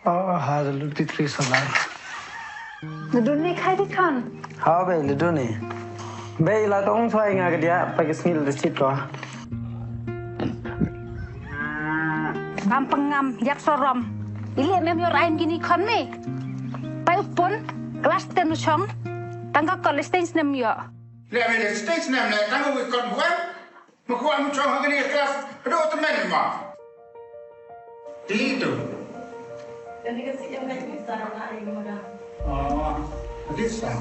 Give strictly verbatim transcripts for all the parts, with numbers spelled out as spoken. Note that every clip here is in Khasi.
Oh, ha, da lut ki tri salar. Ladun ne khai di khan. Ha, bei, ladun ne. Bei, la tong chwai nga ka dia, pa ki sngi la chit ko. Ngam pengam, yak sorom. Ili mem yor ain gini kon me. Pai upun, kelas ten usong. Tangga kol stage nem yo. Le me le stage nem le, tangga wi kon buan. Ma kwah mu chong ha kane ka klas, haduh te men ma. Ti tu. Kane ka sih yang kata kita nak ada yang mana? Oh, this one.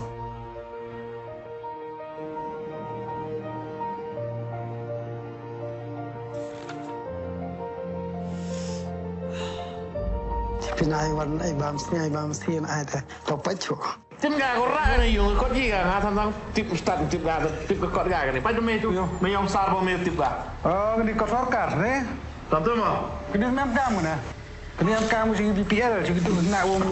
Phi nai wan ai bam sni ai bam sni ai te. To pa chu. Tim ka ko ra na yung ko ji ka nga tang tang tip start tip ka tip ka kot ka ni. Pa tu me tu me yong sar ba me tip ka. Oh, ni ko sorkar ne. Tam tu mo. Kini mem kam na. Kini mem kam si B P L si tu na wong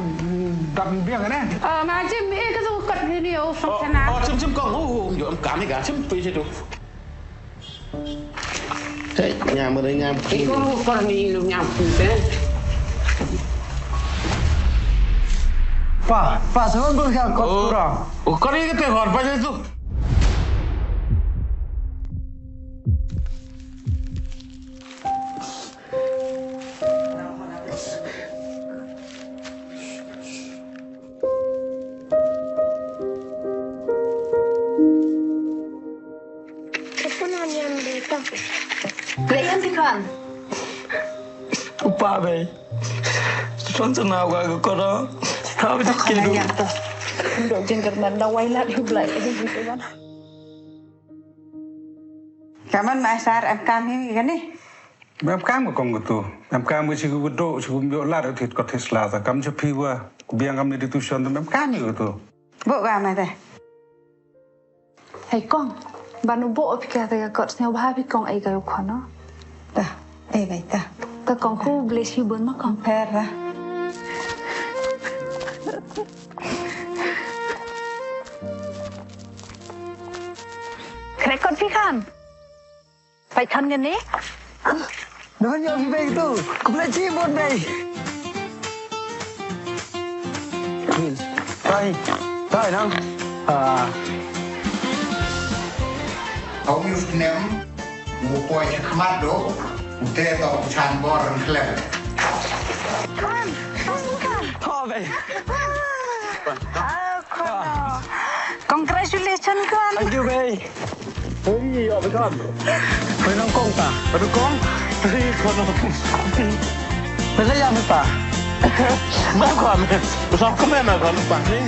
dam biang ne. Ah, ma jim e ka tu kot ni o song sana. Oh, chim chim kong. Oh, yo am kam ni ka chim pe si tu. Hei, nyam re nyam ki. Iko ko ni lu nyam ki te. Pa, pa, sa ko ka kot kurang. O, ko ni ke te hor pa tu. Upa be. Son sana wa ko koro. Tahu tu kiri. Dok jin kerman da wai la di blai. Kaman ma sar em kam hi kani. Em kam ko kong tu. Em kam ko si ko do si ko myo la thit ko thit sla ta kam si phi wa. Biang kam ni di tu son em kam ko tu. Bo ga ma te. Hei kong, ban u bo phi ka ta ka kot sñiaw bha phi kong ei ka u khon no. Ta, ei bai ta. Ta kong khu bless you bun ma kong. Pher ra. Kre kot phi khan. Pai khan ngan ni. Don yo phi bei tu. Kumla chi bon bei. Tai, tai nang. Ah. Au mi uf nem. Mu poi khmat do. Ute to chan bor khlem. Khan, khan, khan. Tho bei. Ah, khan. Congratulations, khan. Thank you, bei. Hei, yo, bekan. Hei, nang kong ta. Hei, kong. Hei, kong. Hei, ya, mata. Ba kong. Sa kong na kong pa. Hei.